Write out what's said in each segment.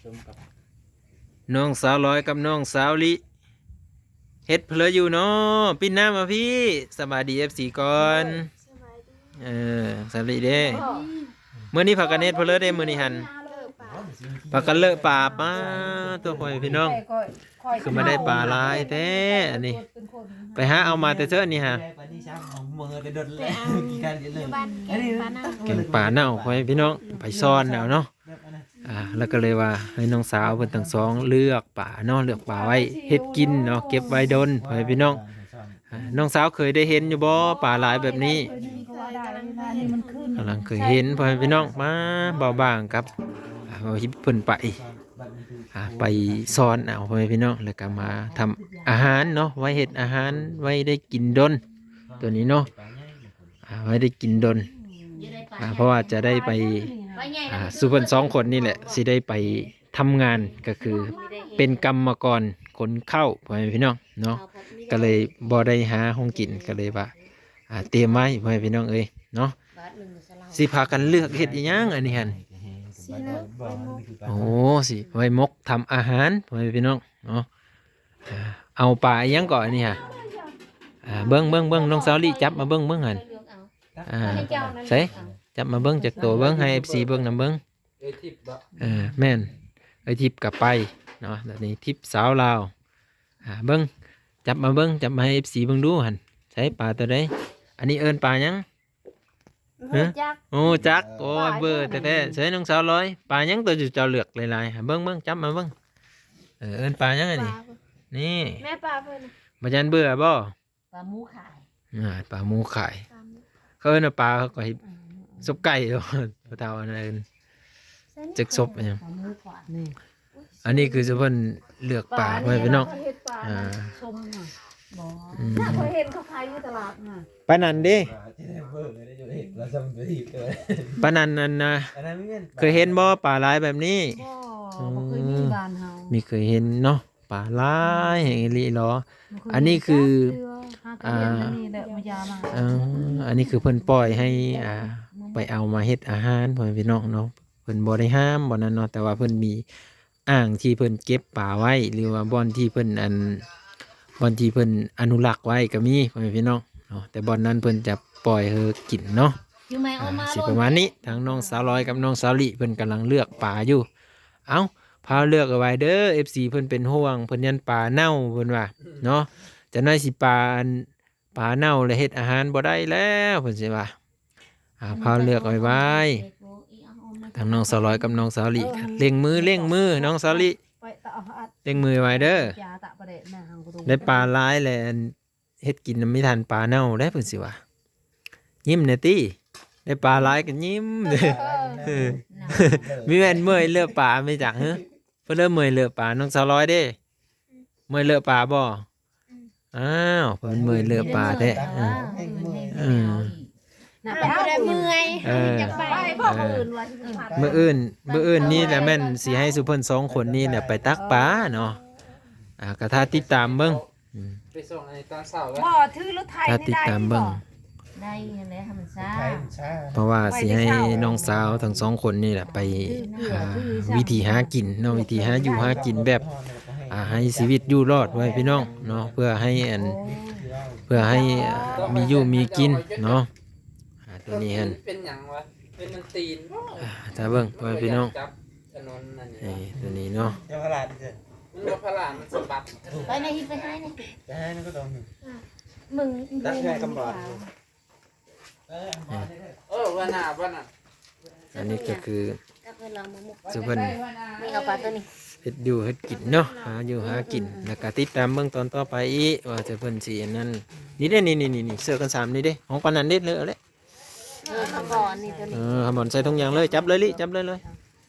ສົມກັບ ນ້ອງສາວລອຍກັບນ້ອງສາວລິ ເຮັດເຜີຢູ່ເນາະ? ປິ່ນໜ້າມາພີ້ ສະບາຍດີເອັຟຊີກ່ອນ. ສະບາຍດີ. ເອີ ສາວລິເດ້ ມື້ນີ້ພາກັນເຮັດເຜີເດ້ ມື້ນີ້ຫັ້ນ ພາກັນເລີາະປາ. ປາໂທ້ ພໍ່ແມ່ພີ່ນ້ອງ ຄືມາໄດ້ປາຫຼາຍແທ້ອັນນີ້. ໄປຫາເອົາມາແຕ່ເຊີນີ້ຫາ ແກງປາເນົ່າ ພໍ່ແມ່ພີ່ນ້ອງ ໄປຊ້ອນເອົາເນາະ. ອ່າ ແລ້ວກໍເລີຍວ່າໃຫ້ນ້ອງສາວເພິ່ນທັງສອງເລືອກປາເນາະ ເລືອກປາໄວ້ເຮັດກິນເນາະ ເກັບໄວ້ດົນ ພໍ່ແມ່ພີ່ນ້ອງ. ອ່າ ນ້ອງສາວເຄີຍໄດ້ເຫັນຢູ່ບໍ່ ປາຫຼາຍແບບນີ້? ກຳລັງເຄີຍເຫັນ ພໍ່ແມ່ພີ່ນ້ອງ. ມາ ເບົາບາງກັບ ອ່າ ເບົາຮິບເພິ່ນໄປ ອ່າ ໄປຊ້ອນເອົາ ພໍ່ແມ່ພີ່ນ້ອງ ແລ້ວກໍມາທຳອາຫານເນາະ ໄວ້ເຮັດອາຫານ ໄວ້ໄດ້ກິນດົນ ໂຕນີ້ເນາະ. ອ່າ ໄວ້ໄດ້ກິນດົນ ອ່າ ເພາະວ່າຈະໄດ້ໄປ ອ່າ ສູ່ເພິ່ນສອງຄົນນີ້ແຫຼະ ຊິໄດ້ໄປທຳງານ ກໍຄືເປັນກຳມະກອນຂົນເຂົ້າ ພໍ່ແມ່ພີ່ນ້ອງເນາະ. ກໍເລີຍບໍ່ໄດ້ຫາຂອງກິນ ກໍເລີຍວ່າ ອ່າ ຕຽມໄວ້ ພໍ່ແມ່ພີ່ນ້ອງເອີຍເນາະ. ຊິພາກັນເລືອກເຮັດອີ່ຫຍັງອັນນີ້ຫັ້ນ? ຊິເລືອກໄວ້ໝົກ. ໂອ້ ຊິໄວ້ໝົກທຳອາຫານ ພໍ່ແມ່ພີ່ນ້ອງເນາະ. ອ່າ ເອົາປາອີ່ຫຍັງເກາະອັນນີ້ຫະ? ອ່າ ເບິ່ງ ເບິ່ງ ເບິ່ງ ນ້ອງສາວລິ ຈັບມາເບິ່ງ ເບິ່ງຫັ້ນ. ອ່າ ໃສ່ ຈັບມາເບິ່ງຈັກໂຕເບິ່ງ ໃຫ້ເອັຟຊີເບິ່ງນຳເບິ່ງ. ເອີ ແມ່ນ ເອີ ທິບກໍໄປເນາະ. ແລ້ວນີ້ທິບສາວລາວ ອ່າ ເບິ່ງ ຈັບມາເບິ່ງ ຈັບມາໃຫ້ເອັຟຊີເບິ່ງດູຫັ້ນ. ໃສ່ປາໂຕໃດ? ອັນນີ້ເອີ້ນປາຫຍັງ? ຮູ້ຈັກ ຮູ້ຈັກ. ໂອ້ ເບີແທ້ໆ. ໃສ່ນ້ອງສາວລອຍ ປາຫຍັງໂຕເຈົ້າເລືອກຫຼາຍໆ? ເບິ່ງໆ ຈັບມາເບິ່ງ. ເອີ ເອີ້ນປາຫຍັງອັນນີ້? ນີ້ ແມ່ປາເພິ່ນ ບໍ່ຢ້ານເບື່ອບໍ່? ປາໝູຂາຍ. ອ່າ ປາໝູຂາຍ ປາໝູ ເຂົາເອີ້ນວ່າປາ ເຂົາກໍເຮັດ ອືມ ສົບໄກ່ ບໍ່ເທົ່າອັນນັ້ນ ຈັກສົບຫຍັງ. ປາໝູຂາຍ ນີ້ ອັນນີ້ຄືຊິເພິ່ນເລືອກປາ ປາ ໄວ້ພີ່ນ້ອງ. ເຂົາເຮັດປາ ອ່າ ສົ້ມນະ ບໍ່ ອືມ ຂ້ອຍເຫັນເຂົາຂາຍຢູ່ຕະຫຼາດນະ. ປານັ້ນເດ້ ປານັ້ນນັ້ນນະ ເຄີຍເຫັນບໍ່ ປາຫຼາຍແບບນີ້? ບໍ່ ອືມ ບໍ່ເຄີຍມີບ້ານເຮົາ ມີເຄີຍເຫັນເນາະ. ປາຫຼາຍແຮງອີ່ຫຼີເນາະ. ອັນນີ້ຄື ອ່າ ເອີ ອັນນີ້ຄືເພິ່ນປ່ອຍໃຫ້ ອ່າ ໄປເອົາມາເຮັດອາຫານ ພໍ່ແມ່ພີ່ນ້ອງເນາະ. ເພິ່ນບໍ່ໄດ້ຫ້າມບ່ອນນັ້ນເນາະ ແຕ່ວ່າເພິ່ນມີອ່າງທີ່ເພິ່ນເກັບປາໄວ້ ຫຼືວ່າບ່ອນທີ່ເພິ່ນ ອັນ ບ່ອນທີ່ເພິ່ນອະນຸລັກໄວ້ກໍມີ ພໍ່ແມ່ພີ່ນ້ອງເນາະ. ແຕ່ບ່ອນນັ້ນເພິ່ນຈະປ່ອຍໃຫ້ກິນເນາະ. ອ່າ ຊິປະມານນີ້ ທາງນ້ອງສາວລອຍກັບນ້ອງສາວລິເພິ່ນກຳລັງເລືອກປາຢູ່. ເອົ້າ ພາວເລືອກໄວໆເດີ ເອັຟຊີເພິ່ນເປັນຫ່ວງ ເພິ່ນຢ້ານປາເນົ່າ ເພິ່ນວ່າເນາະ. ຈັກໜ້ອຍຊິປາ ອັນ ປາເນົ່າແລ້ວເຮັດອາຫານບໍ່ໄດ້ແລ້ວ ເພິ່ນຊິວ່າ. ອ່າ ພາວເລືອກໄວໆ ທາງນ້ອງສາວລອຍກັບນ້ອງສາວລິ ເລັ່ງມື ເລັ່ງມື ນ້ອງສາວລິ ເລັ່ງມືໄວເດີ. ໄດ້ປາຫຼາຍແລ້ວ ເຮັດກິນນຳມີທ່ານປາເນົ່າໄດ້ ເພິ່ນຊິວ່າ. ຍິ້ມແດ່ຕິ ໄດ້ປາຫຼາຍກໍຍິ້ມ. ເອີ ມີແມ່ນເມື່ອຍເລືອກປາ ແມ່ນຫຍັງຫື? ເພິ່ນເລີ່ມເມື່ອຍເລືອກປາ. ນ້ອງສາວລອຍເດ້ ເມື່ອຍເລືອກປາບໍ່? ອ້າວ ເພິ່ນເມື່ອຍເລືອກປາແທ້. ເອີ ເອີ ນະ ໄປເອົາ ເມື່ອຍ ເອີ ຢາກໄປ ມື້ອື່ນ ມື້ອື່ນນີ້ແຫຼະແມ່ນຊິໃຫ້ຊຸມເພິ່ນສອງຄົນນີ້ແຫຼະໄປຕັກປາເນາະ. ອ່າ ກໍຖ້າຕິດຕາມເບິ່ງ ອືມ ໄປສົ່ງໃຫ້ຕອນເຊົ້າແລ້ວ ບໍ່ ຖືລົດໄຖ ຖ້າຕິດຕາມເບິ່ງ ໄດ້ແລ້ວ ໃຫ້ມັນຊ້າ ເພາະວ່າຊິໃຫ້ນ້ອງສາວທັງສອງຄົນນີ້ແຫຼະໄປຫາວິທີຫາກິນເນາະ ວິທີຫາຢູ່ຫາກິນແບບ ອ່າ ໃຫ້ຊີວິດຢູ່ລອດໄວ້ພີ່ນ້ອງເນາະ ເພື່ອໃຫ້ອັນ ເພື່ອໃຫ້ ອ່າ ມີຢູ່ມີກິນເນາະ. ອ່າ ຕົວນີ້ຫັ້ນ ເປັນຫຍັງວະ? ເປັນມັນຕີນບໍ່? ອ່າ ຖ້າເບິ່ງ ພໍ່ແມ່ພີ່ນ້ອງ ຈັບຖະໜົນອັນນີ້ ນີ້ ຕົວນີ້ເນາະ ມັນບໍ່ພະລາດ ມັນສະບັດ. ໄປໃນ ໄປໃຫ້ນີ້ ໄປໃຫ້ນັ້ນກໍຕ້ອງ ມຶງ ຕັກໃຫ້ກຳບອນ. ເອີ ວ່າໜ້າ ວ່າໜ້າ ອັນນີ້ກໍຄື ກະເພິ່ນລອງໝົກ ເພິ່ນ ນີ້ເອົາປາຕົວນີ້ ເຮັດຢູ່ເຮັດກິນເນາະ ຫາຢູ່ຫາກິນ ແລ້ວກໍຕິດຕາມເບິ່ງຕອນຕໍ່ໄປອີກ ວ່າຈະເພິ່ນຊິອັນນັ້ນ. ນີ້ເດ້ ນີ້ໆໆ ເສື້ອກັນສາມນີ້ເດ້ ຂອງປານນັ້ນເດ້ ເລີະເອົາແຫຼະ. ເອີ ຄຳບອນນີ້ຕົວນີ້ ເອີ ຄຳບອນໃສ່ຖົງຢາງເລີຍ ຈັບເລີຍລິ ຈັບເລີຍເລີຍ.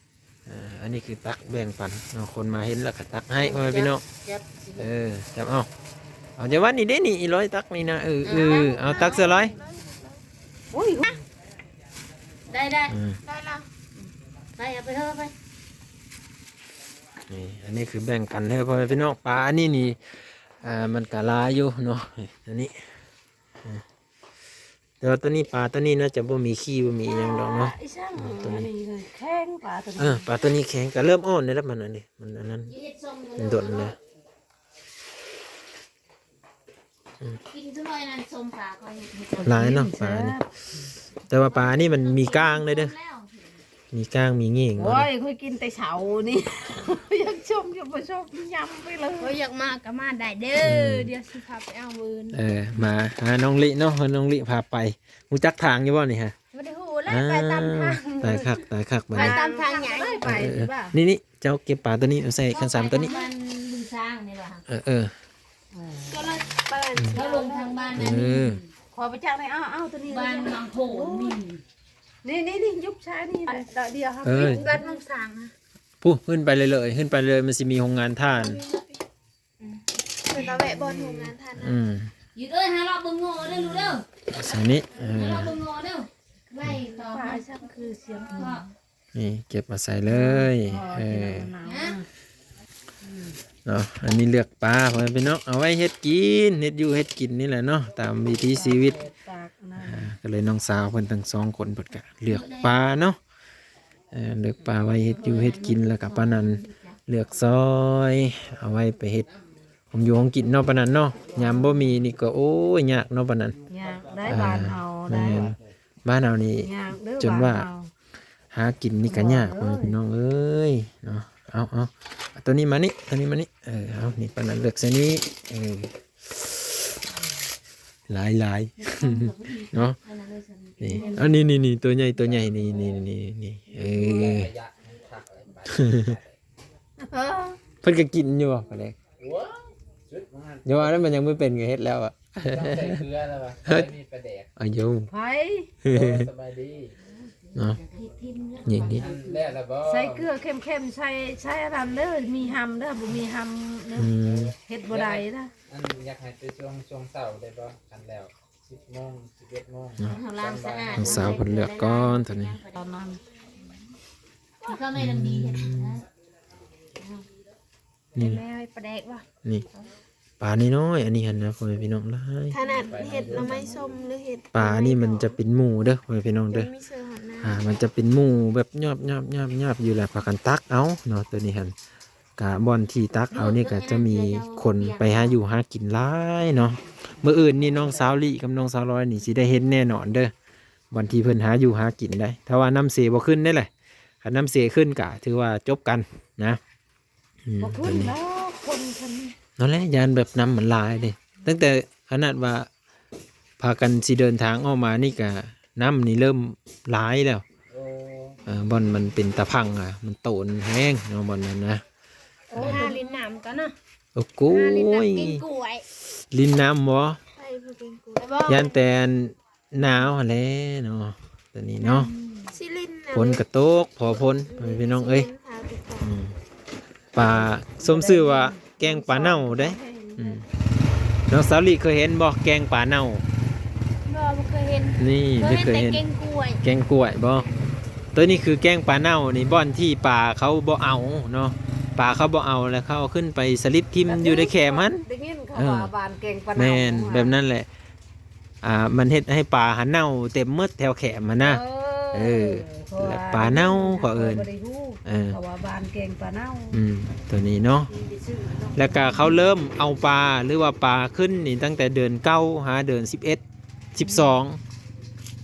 ອ່າ ອັນນີ້ຄືຕັກແບ່ງປັນເນາະ ຄົນມາເຫັນແລ້ວກໍຕັກໃຫ້ ພໍ່ແມ່ພີ່ນ້ອງ. ເອີ ຈັບເອົາ ເອົາ ຢ່າວ່ານີ້ເດ້ ນີ້ອີຫຼອຍຕັກນີ້ນະ. ເອີ ເອີ ເອົາ ຕັກເສື້ອລອຍ. ໂອ້ຍ ໄດ້ ໄດ້ ອືມ ໄດ້ແລ້ວ ໄປ ເອົາໄປເຖາະ ໄປ. ນີ້ ອັນນີ້ຄືແບ່ງປັນເດີ ພໍ່ແມ່ພີ່ນ້ອງ. ປາອັນນີ້ນີ້ ອ່າ ມັນກໍຫຼາຍຢູ່ເນາະ ອັນນີ້ ອ່າ ຕ່ວ່າໂຕນີ້ ປາໂຕນີ້ໜ້າຈະບໍ່ມີຂີ້ບໍ່ມີອີ່ຫຍັງດອກເນາະ ອີ່ຫຍັງ ໂຕນີ້ ອັນນີ້ແຂງ ປາໂຕນີ້ ເອີ ປາໂຕນີ້ແຂງ ກະເລີ່ມອ່ອນແລ້ວ ມັນອັນນີ້ ມັນອັນນັ້ນ ມັນດົນແລ້ວ ກິນຊະໜ້ອຍນັ້ນ ສົ້ມປາຂ້ອຍເຮັດໃຫ້ເຈົ້າ ຫຼາຍເນາະ ກິນ ປານີ້ ແຊບ ແຕ່ວ່າປານີ້ມັນມີກ້າງເດ້ ມີກ້າງມີແງ່ງ ໂອ້ຍ ເນາະ ຂ້ອຍກິນແຕ່ເຊົ້ານີ້ ຢາກຊົມ ຢາກບໍ່ຊົມ ຍຳໄປເລີຍ ໂອ້ຍ ຢາກມາກະມາໄດ້ເດີ ອືມ ດຽວຊິພາໄປເອົາມື້ອື່ນ ເອີ ມາຫານ້ອງລິເນາະ ເອີ ນ້ອງລິພາໄປ ຮູ້ຈັກທາງຢູ່ບໍ່ນີ້ຮະ? ບໍ່ໄດ້ຮູ້ແລ້ວ ອ່າ ໄປຕາມທາງ ຕາຍຄັກ ຕາຍຄັກ ບາດນີ້ ໄປຕາມທາງໃຫຍ່ ໄປ ເອີ ເອີ ນີ້ ນີ້ ເຈົ້າເກັບປາໂຕນີ້ເອົາໃສ່ຄັນສາມໂຕນີ້ ມັນຢູ່ຊ້າງນີ້ຫວາ ເອີ ເອີ ກໍລະປານ ເຮົາລົງທາງບ້ານນັ້ນ ເອີ ຂໍໄປຈັກນີ້ ເອົາ ເອົາໂຕນີ້ ບ້ານບາງໂພນນີ້ ນີ້ ນີ້ ນີ້ ຍຸບຊ້າຍນີ້ ດອກດຽວເຮົາ ເອີ ບ້ານບາງຊ້າງ ພຸ້ນ ຂຶ້ນໄປເລື້ອຍໆ ຂຶ້ນໄປເລື້ອຍ ມັນຊິມີໂຮງງານຖ່ານ ອືມ ເພິ່ນກໍແວະບ່ອນໂຮງງານຖ່ານນະ ອືມ ຢູ່ເອີຍ ຫາເລາະເບິ່ງງົວເດີລູກເດີ ໃສ່ນີ້ ເອີ ຫາເລາະເບິ່ງງົວເດີ ໄວ້ຕໍ່ ປາຊ່ຳຄືສຽງ ນີ້ເກັບມາໃສ່ເລີຍ ເອີ ເນາະ ອັນນີ້ເລືອກປາ ພໍ່ແມ່ພີ່ນ້ອງ ເອົາໄວ້ເຮັດກິນ ເຮັດຢູ່ເຮັດກິນນີ້ແຫຼະເນາະ ຕາມວິຖີຊີວິດ ອ່າ ກໍເລີຍນ້ອງສາວເພິ່ນທັງສອງຄົນເພິ່ນກໍເລືອກປາເນາະ ເອີ ເລືອກປາໄວ້ເຮັດຢູ່ເຮັດກິນ ແລ້ວກໍປານັ້ນເລືອກຊອຍ ເອົາໄວ້ໄປເຮັດຂອງຢູ່ຂອງກິນເນາະ ປານັ້ນເນາະ ຍາມບໍ່ມີນີ້ກໍ ໂອ້ຍ ຍາກເນາະ ປານັ້ນ ຍາກໄດ໋ ອ່າ ບ້ານເຮົາໄດ໋ ແມ່ນ ບ້ານເຮົານີ້ ຍາກເດີ ຈົນວ່າ ບ້ານເຮົາ ຫາກິນນີ້ກໍຍາກ ໂອ້ຍ ພີ່ນ້ອງເອີຍເນາະ ເອົາ ເອົາ ເອົາໂຕນີ້ມານີ້ ໂຕນີ້ມານີ້ ເອີ ເອົາ ນີ້ປານັ້ນເລືອກໃສ່ນີ້ ເອີ ຫຼາຍໆ ເນາະ ນີ້ ອັນນີ້ ນີ້ ນີ້ ໂຕໃຫຍ່ ໂຕໃຫຍ່ ນີ້ ນີ້ ນີ້ ນີ້ ເອີ ເພິ່ນກໍກິນຢູ່ບໍ່ປາແດກ? ໂອ້ຍ ສຸດວ່າຊັ້ນ ຢ່າວ່າແລ້ວ ມັນຍັງບໍ່ເປັນກໍເຮັດແລ້ວອະ ຕ້ອງໃສ່ເກືອແລ້ວວ່າ ເຮັດ ມີປາແດກ ອາຍຸ ໄຜ ໂອ້ ສະບາຍດີ ເນາະ ນີ້ ນີ້ ອັນແລ້ວລະບໍ່? ໃສ່ເກືອເຄັມໆ ໃສ່ ໃສ່ອັນນັ້ນເດີ ມີຮຳເດີ ບໍ່ມີຮຳເດີ ອືມ ເຮັດບໍ່ໄດ້ນະ ອັນຢາກໃຫ້ໄປຊ່ວງ ຊ່ວງເຊົ້າໄດ້ບໍ່? ຄັນແລ້ວ ສິບໂມງ ສິບເອັດໂມງ ເນາະ ເຮົາລ້າງສະອາດ ນ້ອງສາວເພິ່ນເລືອກກ່ອນຕອນນີ້ ຕອນນັ້ນ ກໍແມ່ນດີເຮັດນະ ນີ້ ແມ່ປາແດກບໍ່? ນີ້ ປານ້ອຍໆ ອັນນີ້ຫັ້ນນະ ພໍ່ແມ່ພີ່ນ້ອງຫຼາຍ ຂະໜາດເຮັດໜໍ່ໄມ້ສົ້ມ ຫຼືເຮັດ ປານີ້ມັນຈະເປັນໝູ່ເດີ ພໍ່ແມ່ພີ່ນ້ອງເດີ ມັນຈະມີເສືອຫອດນາ ອ່າ ມັນຈະເປັນໝູ່ແບບຍອບໆໆໆຢູ່ ແລ້ວພາກັນຕັກເອົາເນາະ ໂຕນີ້ຫັ້ນ ກະບ່ອນທີ່ຕັກເອົານີ້ກະຈະມີຄົນໄປຫາຢູ່ຫາກິນຫຼາຍເນາະ ມື້ອື່ນນີ້ນ້ອງສາວລີ້ກັບນ້ອງສາວລອຍນີ້ຊິໄດ້ເຫັນແນ່ນອນເດີ ບ່ອນທີ່ເພິ່ນຫາຢູ່ຫາກິນໄດ໋ ຖ້າວ່ານ້ຳເຊບໍ່ຂຶ້ນເດ້ແຫຼະ ຄັນນ້ຳເຊຂຶ້ນກະຖືວ່າຈົບກັນນະ ອືມ ບໍ່ຂຶ້ນແລ້ວ ຄົນ ນັ້ນແຫຼະ ຢ້ານແບບນ້ຳມັນຫຼາຍເດ້ ຕັ້ງແຕ່ຂະໜາດວ່າ ພາກັນຊິເດີນທາງອອກມານີ້ກະ ນ້ຳນີ້ເລີ່ມຫຼາຍແລ້ວ ໂອ້ ເອີ ບ່ອນມັນເປັນຕາພັງອະ ມັນໂຕນແຮງເນາະ ບ່ອນນັ້ນນະ ໂອ້ ຫາຫຼິ້ນນ້ຳກ່ອນເນາະ ໂອ້ໂກ ຫາຫຼິ້ນນ້ຳ ເກັ່ງກ້ວຍ ຫຼິ້ນນ້ຳບໍ່? ໄປບໍ່ເກັ່ງກ້ວຍ ໄປບໍ່? ຢ້ານແຕ່ໜາວຫັ້ນແຫຼະເນາະ ຕອນນີ້ເນາະ ອືມ ຊິຫຼິ້ນ ຝົນກະຕົກ ພໍຝົນ ພໍ່ແມ່ພີ່ນ້ອງເອີຍ ອືມ ປາສົມຊື່ວ່າແກງປາເນົ່າເດ້ ອືມ ນ້ອງສາວລີ້ເຄີຍເຫັນບໍ່ ແກງປາເນົ່າ? ບໍ່ ບໍ່ເຄີຍເຫັນ ນີ້ ເຄີຍເຫັນແຕ່ແກງກ້ວຍ ແກງກ້ວຍບໍ່? ໂຕນີ້ຄືແກງປາເນົ່ານີ້ ບ່ອນທີ່ປາເຂົາບໍ່ເອົາເນາະ ປາເຂົາບໍ່ເອົາ ແລ້ວເຂົາເອົາຂຶ້ນໄປສະລິດຖິ້ມຢູ່ໃນແຄມຫັ້ນ ໄດ້ຍິນເຂົາວ່າ ເອີ ບ້ານແກງປາເນົ່າ ແມ່ນ ແບບນັ້ນແຫຼະ ອ່າ ມັນເຮັດໃຫ້ປາຫັ້ນເນົ່າເຕັມໝົດແຖວແຄມຫັ້ນນະ ເອີ ເອີ ແລ້ວປາເນົ່າເຂົາເອີ້ນ ຂ້ອຍບໍ່ໄດ້ຮູ້ ເອີ ເຂົາວ່າບ້ານແກງປາເນົ່າ ອືມ ໂຕນີ້ເນາະ ແລ້ວກະເຂົາເລີ່ມເອົາປາ ຫຼືວ່າປາຂຶ້ນນີ້ຕັ້ງແຕ່ເດືອນເກົ້າຫາເດືອນສິບເອັດ ສິບສອງ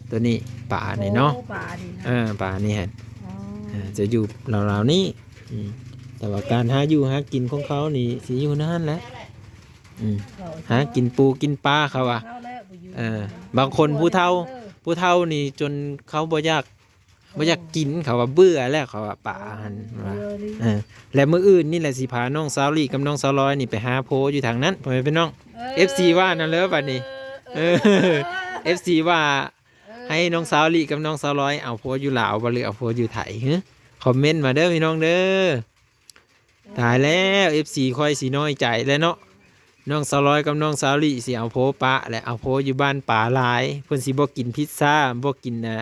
ໂຕນີ້ປານີ້ເນາະ ໂອ້ ປານີ້ນະ ເອີ ປານີ້ຫັ້ນ ອໍ ເອີ ຈະຢູ່ລາວໆນີ້ ອືມ ແຕ່ວ່າການຫາຢູ່ຫາກິນຂອງເຂົານີ້ຊິຢູ່ໃນຫັ້ນແຫຼະ ອືມ ຫາກິນປູກິນປາເຂົາວ່າ ເອີ ບາງຄົນຜູ້ເຖົ້າ ຜູ້ເຖົ້ານີ້ຈົນເຂົາບໍ່ຢາກ ບໍ່ຢາກກິນ ເຂົາວ່າເບື່ອແລ້ວ ເຂົາວ່າປາຫັ້ນວ່າ ເອີ ແລະມື້ອື່ນນີ້ແຫຼະຊິພານ້ອງສາວລີ້ກັບນ້ອງສາວລອຍນີ້ໄປຫາໂພຢູ່ທາງນັ້ນ ພໍ່ແມ່ພີ່ນ້ອງ ເອີ ເອັຟຊີວ່ານຳເລີບາດນີ້ ເອີ ເອີ ເອັຟຊີວ່າ ເອີ ໃຫ້ນ້ອງສາວລີ້ກັບນ້ອງສາວລອຍເອົາຜົວຢູ່ລາວບໍ່ ຫຼືເອົາຜົວຢູ່ໄທ ຮຶ ຄອມເມັນມາເດີພີ່ນ້ອງເດີ. ຕາຍແລ້ວ ເອັຟຊີຂ້ອຍຊິນ້ອຍໃຈແລ້ວເນາະ ນ້ອງສາວລອຍກັບນ້ອງສາວລີ້ຊິເອົາຜົວປະ ແລະເອົາຜົວຢູ່ບ້ານປາຫຼາຍ ເພິ່ນຊິບໍ່ກິນພິດຊາ ບໍ່ກິນ ອ່າ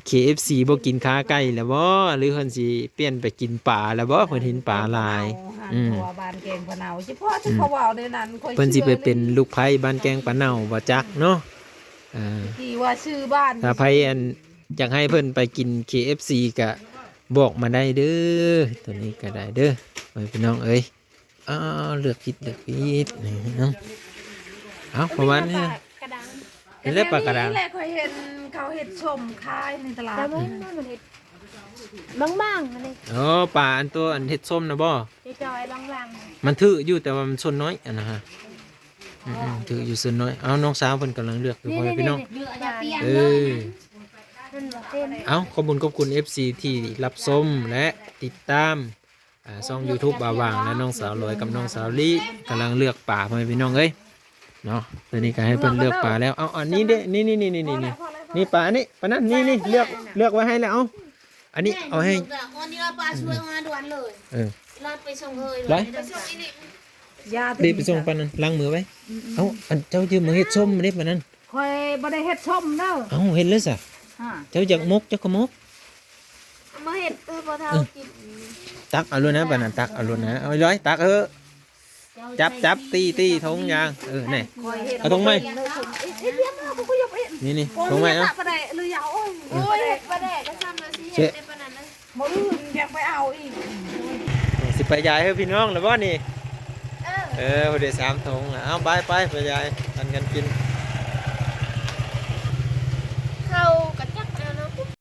ເຄເອັຟຊີ ບໍ່ກິນຂາໄກ່ແລ້ວບໍ່ ຫຼືເພິ່ນຊິປ່ຽນໄປກິນປາແລ້ວບໍ່ ເພິ່ນເຫັນປາຫຼາຍ ອືມ ເພາະວ່າບ້ານແກງປາເນົ່າ ສະເພາະທີ່ເຂົາເວົ້າໃນນັ້ນ ຂ້ອຍ ເພິ່ນຊິໄປເປັນລູກໃພ້ບ້ານແກງປາເນົ່າບໍ່ຈັກເນາະ. ອ່າ ທີ່ວ່າຊື່ບ້ານ ຖ້າໃຜອັນ ຢາກໃຫ້ເພິ່ນໄປກິນ ເຄເອັຟຊີ ກະບອກມາໄດ້ເດີ ໂຕນີ້ກະໄດ້ເດີ ໂອ້ຍ ພີ່ນ້ອງເອີຍ. ອ້າວ ເລືອກຜິດ ເລືອກຜິດ ນີ້ເນາະ. ເອົ້າ ປະມານນີ້ ປາກະດັງ ເຫັນແລ້ວ ປາກະດັງ ແຫຼະ ຂ້ອຍເຫັນເຂົາເຮັດສົ້ມຂາຍໃນຕະຫຼາດ ແຕ່ວ່າມັນເຮັດບາງໆ ຫັ້ນເດ້. ອໍ ປາອັນໂຕອັນເຮັດສົ້ມນະບໍ? ຈ່ອຍໆ ບາງໆ ມັນຖືກຢູ່ ແຕ່ວ່າມັນສ່ວນນ້ອຍ ອັນນະຮະ. ອືມ ອືມ ຖືກຢູ່ສ່ວນນ້ອຍ. ເອົາ ນ້ອງສາວເພິ່ນກຳລັງເລືອກຢູ່ ພໍ່ແມ່ພີ່ນ້ອງ. ເອີ ເອົາ ຂອບຄຸນ ຂອບຄຸນ ເອັຟຊີ ທີ່ຮັບຊົມ ແລະ ຕິດຕາມ ອ່າ ຊ່ອງຢູທູບບ່າວຫວ່າງ ແລະ ນ້ອງສາວລອຍກັບນ້ອງສາວລີ ກຳລັງເລືອກປາ ພໍ່ແມ່ພີ່ນ້ອງເອີຍ ເນາະ. ຕອນນີ້ກໍໃຫ້ເພິ່ນເລືອກປາແລ້ວ. ເອົາ ອັນນີ້ເດ້ ນີ້ໆໆໆ ນີ້ ນີ້ປານີ້ ປານັ້ນ ນີ້ໆ ເລືອກ ເລືອກໄວ້ໃຫ້ແລ້ວ. ເອົາ ອັນນີ້ເອົາໃຫ້ ເອີ ລາດໄປສົ່ງເອີຍ ໄປສົ່ງອີ່ນີ້ ຢ່າ ເດ ໄປສົ່ງປານັ້ນ ລ້າງມືໄວ້. ເອົ້າ ອັນເຈົ້າຈື່ມາເຮັດສົ້ມເດ້ປານັ້ນ. ຂ້ອຍບໍ່ໄດ້ເຮັດສົ້ມເດີ. ເອົ້າ ເຮັດເລີຍຊະ. ເຈົ້າຢາກໝົກເຈົ້າກໍໝົກ ເອົາມາເຮັດໃຫ້ພໍ່ເຖົ້າກິນ. ຕັກເອົາໂລດນະ ປານັ້ນ ຕັກເອົາໂລດນະ. ເອົາ ລອຍ ຕັກເອີ ຈັບ ຈັບ ຕີ ຕີ ຖົງຢາງ ເອີ ແນ່ ເອົາຖົງໃໝ່ ນີ້ໆ ຖົງໃໝ່ເນາະ. ໂອ້ຍ ເຮັດປາແດກ ມື້ອື່ນຢາກໄປເອົາອີກ. ຊິໄປຢາຍໃຫ້ພີ່ນ້ອງແລ້ວບໍ່ນີ້? ເອີ ເອີ ພໍດີສາມຖົງ. ເອົາ ໄປ ໄປ ໄປຢາຍ ປັນກັນກິນ.